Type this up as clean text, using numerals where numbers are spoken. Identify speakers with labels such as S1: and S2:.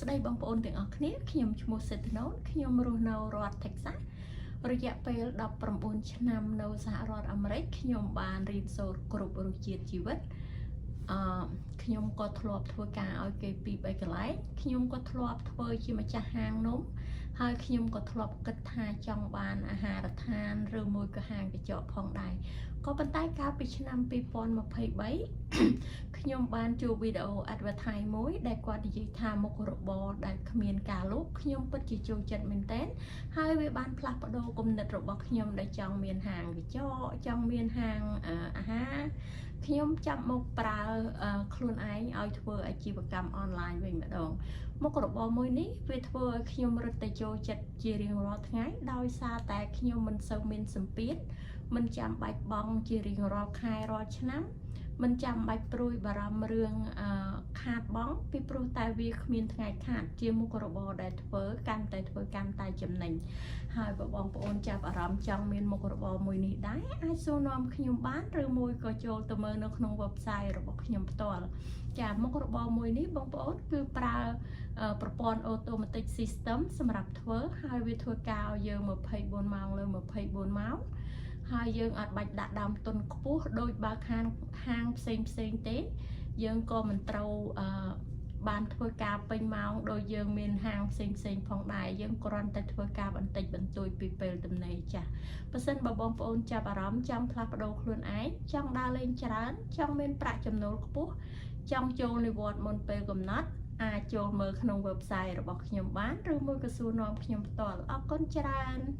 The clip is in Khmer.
S1: ស្តីបងប្អូនទាំងអស់គ្នាខ្ញុំឈ្មោះសិទ្ធិណូនខ្ញុំរស់នៅរដ្ឋ Texas រយៈពេល19ឆ្នាំនៅសហរដ្ឋអាមេរិកខ្ញុំបានរៀនសូត្រគ្រប់រសជាតិជីវិតអឺខ្ញុំក៏ធ្លាប់ធ្វើការឲ្យគេពីរបីកន្លែងខ្ញុំក៏ធ្លាប់ធ្វើជាម្ចាស់ហាងនំហើយខ្ញុំក៏ធ្លាប់គិតថាចង់បានអាហារដ្ឋានឬមួយក៏ហាងក្រចកផងដែរក៏ប៉ុន្តែកាលពីឆ្នាំ2023 ខ្ញុំបានជួបវីដេអូ advertise មួយដែលគាត់និយាយថាមុខរបរដែលគ្មានការលក់ខ្ញុំពិតជាចូលចិត្តមែនទែនហើយវាបានផ្លាស់ប្ដូរគំនិតរបស់ខ្ញុំដែលចង់មានហាងក្រចកចង់មានហាងអាហារខ្ញុំចាប់មកប្រើខ្លួនឯងឲ្យធ្វើអាជីវកម្មអនឡាញវិញម្ដងមុខរបរមួយនេះវាធ្វើឲ្យខ្ញុំរឹតតែចូលចិត្តជារៀងរាល់ថ្ងៃដោយសារតែខ្ញុំមិនសូវមានសម្ពាធមិនចាំបាច់បង់ជារៀងរាល់ខែរាល់ឆ្នាំមិនចាំបាច់ព្រួយបារម្ភរឿងខាតបង់ពីព្រោះតែវាគ្មានថ្ងៃខាតជាមុខរបរដែលធ្វើកាន់តែធ្វើកាន់តែចំណេញហើយបើបងប្អូនចាប់អារម្មណ៍ចង់មានមុខរបរមួយនេះដែរអាចសួរនាំខ្ញុំបានឬមួយក៏ចូលទៅមើលនៅក្នុង website របស់ខ្ញុំផ្ទាល់ចាមុខរបរមួយនេះបងប្អូនគឺប្រើប្រព័ន្ធ automatic system សម្រាប់ធ្វើហើយវាធ្វើការឲ្យយើង24ម៉ោងលើ24ម៉ោងហើយយើងអត់បាច់ដាក់ដើមទុនខ្ពស់ដោយបើខាងហាងផ្សេងផ្សេងទេយើងក៏មិនត្រូវអឺបានធ្វើការពេញម៉ោងដោយយើងមានហាងផ្សេងផ្សេងផងដែរយើងគ្រាន់តែធ្វើការបន្តិចបន្តួចពីពេលទំនេរចាស់បើសិនបើបងប្អូនចាប់អារម្មណ៍ចង់ផ្លាស់ប្ដូរខ្លួនឯងចង់ដើរលេងច្រើនចង់មានប្រាក់ចំណូលខ្ពស់ចង់ចូលនិវត្តន៍មុនពេលកំណត់អាចចូលមើលក្នុង website របស់ខ្ញុំបានឬមួយក៏សួរនាំខ្ញុំផ្ទាល់អរគុណច្រើន។